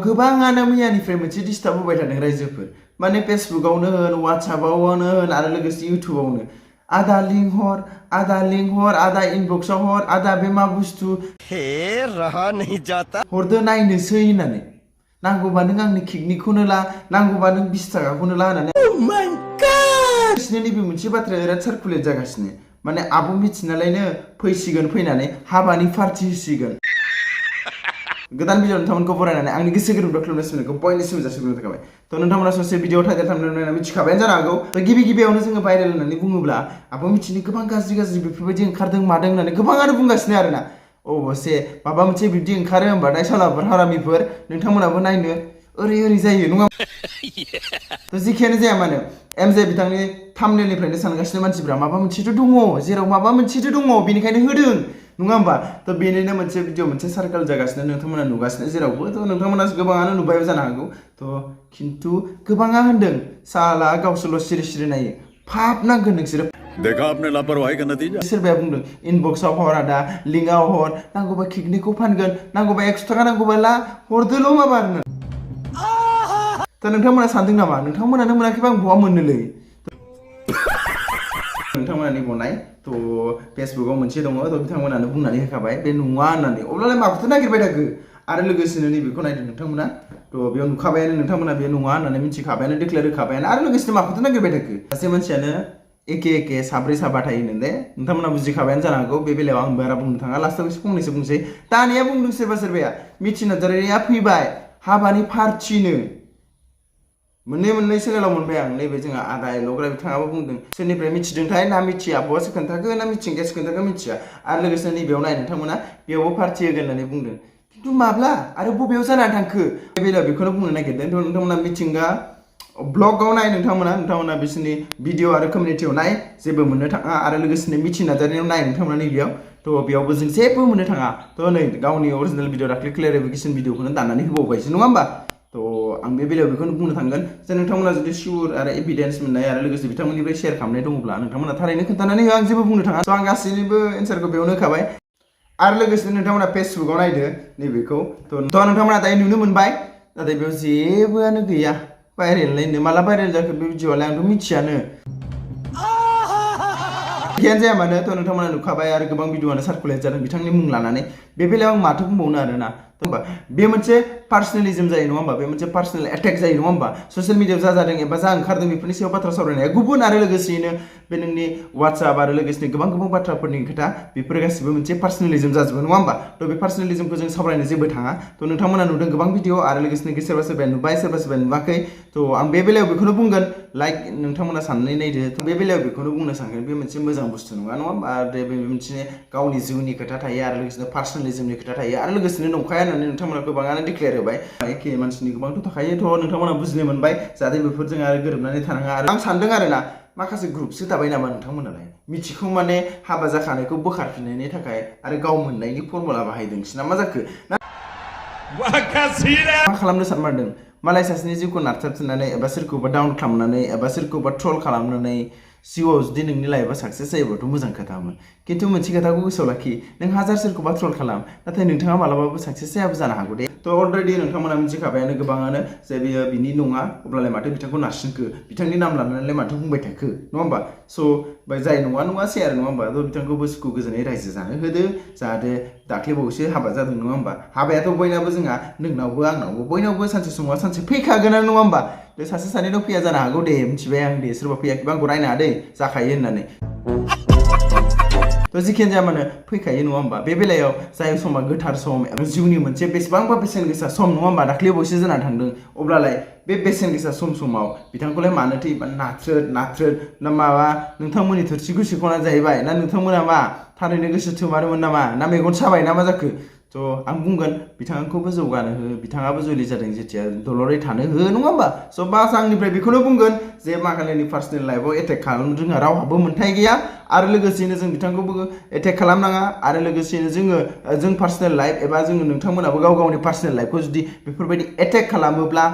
गोबाङानो मैयानिफ्राय मोनसे डिस्टार्ब होबाय थादों रायजोफोर माने फेसबुकावनो होन वाट्सएपआवनो होन आरो लोगोसे इउटुबावनो आदा लिंहर आदा इनबक्सआव हर आदा बे मा बुस्थु हे रहा नहीं जाता हरदो नायनोसै होननानै नांगौबा नों आंनि किकनिकखौनो ला नांगौबा नों 20 थाखाखौनो ला होननानै oh my god नैबे मोनसे बाथ्राया बिराद सार्कुलेट जागासिनो माने आब' मिथिनालायनो फैसिगोन फैनानै हाबानि पार्टि होसिगोन गोदान भिडिअ नोंथांमोनखौ बरायनानै आंनि गोसो गोरबोनिफ्राय खुलुमनायखौ बयनिसिम जासिग्रोनाय थाबाय थ' नोंथांमोना ससे भिडिअ टाइटेल थांनानै मिथिखाबायानो जानो हागौ थ' गिबियावनो जोङो भाइरेल होननानै बुङोब्ला आब' मिथिनो गोबां गाज्रि बेफोरबायदि ओंखारदों मादों होननानै गोबाङानो बुंगासिनो आरोना अबसे माबा मोनसे बिब्दि ओंखारो होनबाथाय सालाफोर हारामिफोर नोंथांमोनाबो नायनो ओरै जायो नङा थ' जिखियानो जाया मानो एमजे बिथांनि थाम्बनेलनिफ्रायनो सानगासिनो मानसिफ्रा माबा मोनसेथ' दङ जेराव माबा मोनसेथ' दङ बेनिखायनो होदों नङा होमबा थ' बेनिनो मोनसे भिडिअ मोनसे सार्केल जागासिनो नोंथांमोना नुगासिनो जेरावबो थ' नोंथांमोना गोबाङानो नुबायबो जानो हागौ थ' खिन्थु गोबाङा होनदों साला गावसोरल' सिरि नायो फाप नांगोन नोंसोरो देखा आपने लापरवाही का नतीजा सोरबाया बुंदों इनबक्सआव हर आदा लिंकआव हर नांगौबा किकनिकखौ फानगोन नांगौबा 100 थाखा नांगौबा ला हरदोल' माबारनो थ' नोंथांमोना सानदों नामा नोंथांमोनानो मोनाखैबा आं बहा मोननोलै नोंथांमोनानि बनाय थ' फेसबुकाव मोनसे दङ थ' बिथांमोनानो बुंनानै होखाबाय बे नङा होननानै अब्लालाय माखौथो नागिरबाय थाखो आरो लोगोसेनो नैबेखौ नायदों नोंथांमोना थ' बेयाव नुखाबायानो नोंथांमोना बे नङा होननानै मिथिखाबायानो डिक्लेयार होखाबायानो आरो लोगोसेनो माखौथो नागिरबाय थाखो सासे मानसियानो एके साब्रै साबा थायोनो दे नोंथांमोना बुजिखाबायानो जानो हागौ बे बेलायाव आं बारा बुंनो थाङा लास्टआव एसे फंनैसो बुंसै दानिया बुंदों सोरबाया मिथि नार्जारिया फैबाय हाबानि पार्टिनो मोननै चेनेलाव मोनबाय आं नैबे जोंहा आदा एल'ग्रा बिथाङाबो बुंदों सोरनिफ्राय मिथिदोंथाय ना मिथिया बहासो खोन्थाखो ना मिथिंगायासो खोन्थाखो मिथिया आरो लोगोसे नैबेयाव नाय नोंथांमोना बेयावबो पार्टि होगोन होननानै बुंदों खिन्थु माब्ला आरो बबेयाव जानानै थांखो बे बेलायाव बेखौनो बुंनो नागिरदों थ' नोंथांमोना मिथिंगा ब्लगाव नाय नोंथांमोना बिसोरनि भिडिअ आरो कमिउनिटियाव नाय जेबो मोननो थाङा आरो लोगोसेनो मिथि नार्जारियाव नाय नोंथांमोना नैबेयाव थ' बेयावबो जों जेबो मोननो थाङा थ' नै गावनि अरिजिनेल भिडिअ दाख्लै क्लेरिफिकेसन भिडिअखौनो दाननानै होबावबायसो नङा होमबा थ' आं बे बेलायाव बेखौनो बुंनो थांगोन जे नोंथांमोना जुदि सिउर आरो एभिडेन्स मोननाय आरो लोगोसे बिथांमोननिफ्राय शेयार खालामनाय दङब्ला नोंथांमोना थारैनो खोन्थानानै हो आं जेबो बुंनो थाङा थ' आं गासैनिबो एन्सारखौ बेयावनो होखाबाय आरो लोगोसेनो नोंथांमोना फेसबुकाव नायदो नैबेखौ थ' नोंथांमोना दायो नुनो मोनबाय नाथाय बेयाव जेबोआनो गैया भाइरेलनो माला भाइरेल जाखो बे भिडिअआलाय आंथ' मिथियानो जियानो जाया मानो थ' नोंथांमोना नुखाबाय आरो गोबां भिडिअआनो सार्कुलेट जादों बिथांनि मुं लानानै बे बेलायाव आं माथो बुंबावनो आरोना होमबा बे मोनसे पार्सनेलिज्म जायो नङा होमबा बे मोनसे पार्सनेल एटेक जायो नङा होमबा ससियेल मिडियायाव जादों एबा जा ओंखारदों बेफोरनि सायाव बाथ्रा सावरायनाया गुबुन आरो लोगोसेयैनो बे नोंनि वाट्सएप आरो लोगोसेनो गोबां बाथ्राफोरनि खोथा बेफोर गासिबो मोनसे पार्सनेलिज्म जाजोबो नङा होमबा थ' बे पार्सनेलिज्मखौ जों सावरायनो जेबो थाङा थ' नोंथांमोना नुदों गोबां भिडिअ आरो लोगोसेनो सोरबा नुबाय सोरबा नुवाखै थ' आं बे बेलायाव बेखौनो बुंगोन लाइक नोंथांमोना साननानै नायदो थ' बे बेलायाव बेखौनो बुंनो सानगोन बे मोनसे मोजां बुस्थु नङा होमबा आरो बे मोनसे गावनि जिउनि खोथा थायो आरो लोगोसेनो पार्सनेलिज्मनि खोथा थायो आरो लोगोसेनो नंखाया होननानै नोंथांमोना गोबाङानो डिक्लेयार होबाय एखे मानसिनि गोबांथ' थाखायो थ' नोंथांमोना बुजिनो मोनबाय जाहाथे बेफोरजों आरो गोरोबनानै थानाङा आरो आं सानदों आरोना माखासे ग्रुपसो दाबाय नामा नोंथांमोनालाय मिथिखौ माने हाबा जाखानायखौ बोखारफिननायनि थाखाय आरो गाव मोननायनि फर्मुला बाहायदोंसो ना मा जाखो मा खालामनो सानमारदों मालाय सासेनि जिउखौ नारथाबफिननानै एबा सोरखौबा डाउन खालामनानै एबा सोरखौबा ट्रल खालामनानै जिउआव जुदि नोंनि लाइफआ साक्सेस जायोबाथ' मोजां खोथामोन खिन्थु मोनसे खोथाखौ गोसोआव लाखि नों हाजार सोरखौबा ट्रल खालाम नाथाय नोंथाङा मालाबाबो साक्सेस जायाबो जानो हागौ दे थ' अलरेडि नोंथांमोना मिथिखाबायानो गोबाङानो जे बेयो बिनि नङा अब्लालाय माथो बिथांखौ नारसिनखो बिथांनि नाम लानानैलाय माथो बुंबाय थाखो नङा होमबा स' जाय नङासै आरो नङा होमबा थ' बिथांखौबो सुखु गोजोनै रायजो जानो होदो जाहाथे दाख्लैबावैसो हाबा जादों नङा होमबा हाबायाथ' बयनाबो जोंहा नोंनावबो आंनावबो बयनावबो सानसे समाव सानसे फैखागोनानो नङा होमबा बे सासे सानैल' फैया जानो हागौ दे मिथिबाय आं दे सोरबा फैयाखैबा आंखौ रायनो हादै जाखायो होननानै थ' जिखियानो जाया मानो फैखायो नङा होमबा बे बेलायाव जाय समा गोथार सम जिउनि मोनसे बेसेबांबा बेसेन गोसा सम नङा होमबा दाख्लैबावैसो जानानै थांदों अब्लालाय बे बेसेन गोसा समाव बिथांखौलाय मानोथो नाथ्रोद ना माबा नोंथांमोननि थोरसिखौ सेख'ना जाहैबाय ना नोंथांमोना मा थारैनो गोसो थोमारोमोन नामा ना मेगन साबाय ना मा जाखो थ' आं बुंगोन बिथांखौबो जौगानो हो बिथाङाबो जुलि जादों जेथिया दलरै थानो हो नङा होमबा स' बास आंनिफ्राय बेखौनो बुंगोन जे माखालेनि पार्सनेल लाइफआव एटेक खालामनो जोंहा रावहाबो मोन्थाय गैया आरो लोगोसेनो जों बिथांखौबो एटेक खालामनाङा आरो लोगोसेनो जों पार्सनेल लाइफ एबा जोङो नोंथांमोनाबो गाव गावनि पार्सनेल लाइफखौ जुदि बेफोरबायदि एटेक खालामोब्ला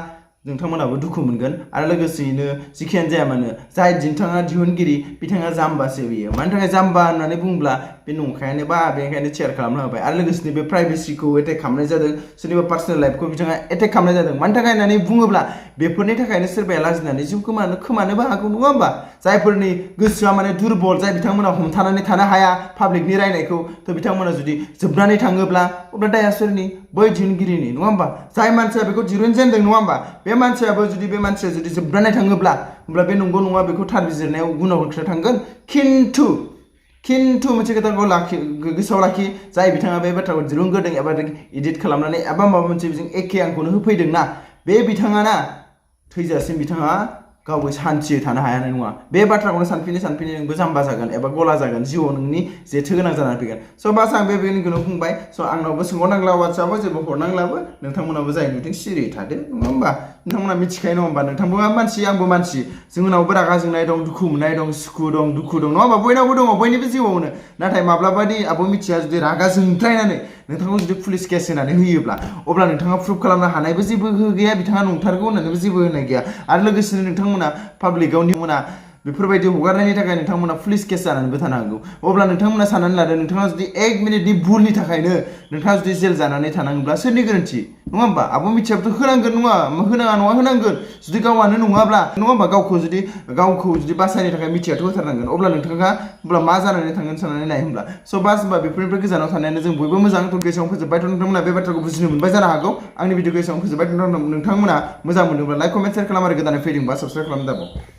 नोंथांमोनाबो दुखु मोनगोन आरो लोगोसेयैनो जिखियानो जाया मानो जाय बिथाङा दिहुनगिरि बिथाङा जाम्बासो बियो मानि थाखाय जाम्बा होननानै बुङोब्ला बे नंखायानो बा बेनिखायनो शेयार खालामना होबाय आरो लोगोसेनो बे प्राइभेसिखौ एटेक खालामनाय जादों सोरनिबा पार्सनेल लाइफखौ बिथाङा एटेक खालामनाय जादों मानि थाखाय होननानै बुङोब्ला बेफोरनि थाखायनो सोरबाया लाजिनानै जिउ खोमानोबो हागौ नङा होमबा जायफोरनि गोसोआ माने दुरबल जाय बिथांमोना हमथानानै थानो हाया पाब्लिकनि रायनायखौ थ' बिथांमोना जुदि जोबनानै थाङोब्ला अब्ला दाया सोरनि बै दिहुनगिरिनि नङा होमबा जाय मानसिया बेखौ दिहुनजेनदों नङा होमबा बे मानसिया जुदि जोबनानै थाङोब्ला अब्ला बे नंगौ नङा बेखौ थार बिजिरनायाव गुनाव खोथा थांगोन खिन्थु मोनसे खोथाखौ गोसोआव लाखि जाय बिथाङा बे बाथ्राखौ दिरुनग्रोदों एबा एडिट खालामनानै एबा माबा मोनसे बिजों एखे आंखौनो होफैदोंना बे बिथाङा ना थैजासिम बिथाङा गावबो सान्थियै थानो हायानो नङा बे बाथ्राखौनो सानफिनै नोंबो जाम्बा जागोन एबा गला जागोन जिउआव नोंनि जेथो गोनां जानानै फैगोन स' बास आं बेखौनो बुंबाय स' आंनावबो सोंहरनांला वाट्सआपआव जेबो हरनांलाबो नोंथांमोनाबो जाय नुदों सिरि थादो नङा होमबा नोंथांमोना मिथिखायो नङा होमबा नोंथांबो मानसि आंबो मानसि जोंनावबो रागा जोंनाय दं दुखु मोननाय दं सुखु दं दुखु दं नङा होमबा बयनावबो दङ बयनिबो जिउआवनो नाथाय माब्लाबादि आब' मिथिया जुदि रागा जोंद्रायनानै नोंथांखौ जुदि पुलिस केस होनानै होयोब्ला अब्ला नोंथाङा प्रुफ खालामनो हानायबो जेबो गोहो गैया बिथाङा नंथारगौ होननानैबो जेबो होनाय गैया आरो लोगोसेनो नोंथांमोना पाब्लिकआव बेफोरबायदि हगारनायनि थाखाय नोंथांमोना पुलिस केस जानानैबो थानो हागौ अब्ला नोंथांमोना साननानै लादो नोंथाङा जुदि 1 मिनिटनि भुलनि थाखायनो नोंथाङा जुदि जेल जानानै थानांगौब्ला सोरनि गोरोन्थि नङा होमबा आब' मिथियाबोथ' होनांगोन जुदि गावानो नङाब्ला नङा होमबा गावखौ जुदि बासायनो थाखाय मिथियाथ' होथारनांगोन अब्ला नोंथाङा मा जानानै थांगोन साननानै नाय होमब्ला स' बास होमबा बेफोरनिफ्राय गोजानाव थानायानो जों बयबो मोजां थ' गोसोआव फोजोबबाय थ' नोंथांमोना बे बाथ्राखौ बुजिनो मोनबाय जानो हागौ आंनि भिडिअ गोसोआव फोजोबबाय नोंथांमोना मोजां मोनदोंब्ला लाइक कमेन्ट शेयार खालाम आरो गोदानै फैदोंबा साबस्क्राइब खालामनो दाबाव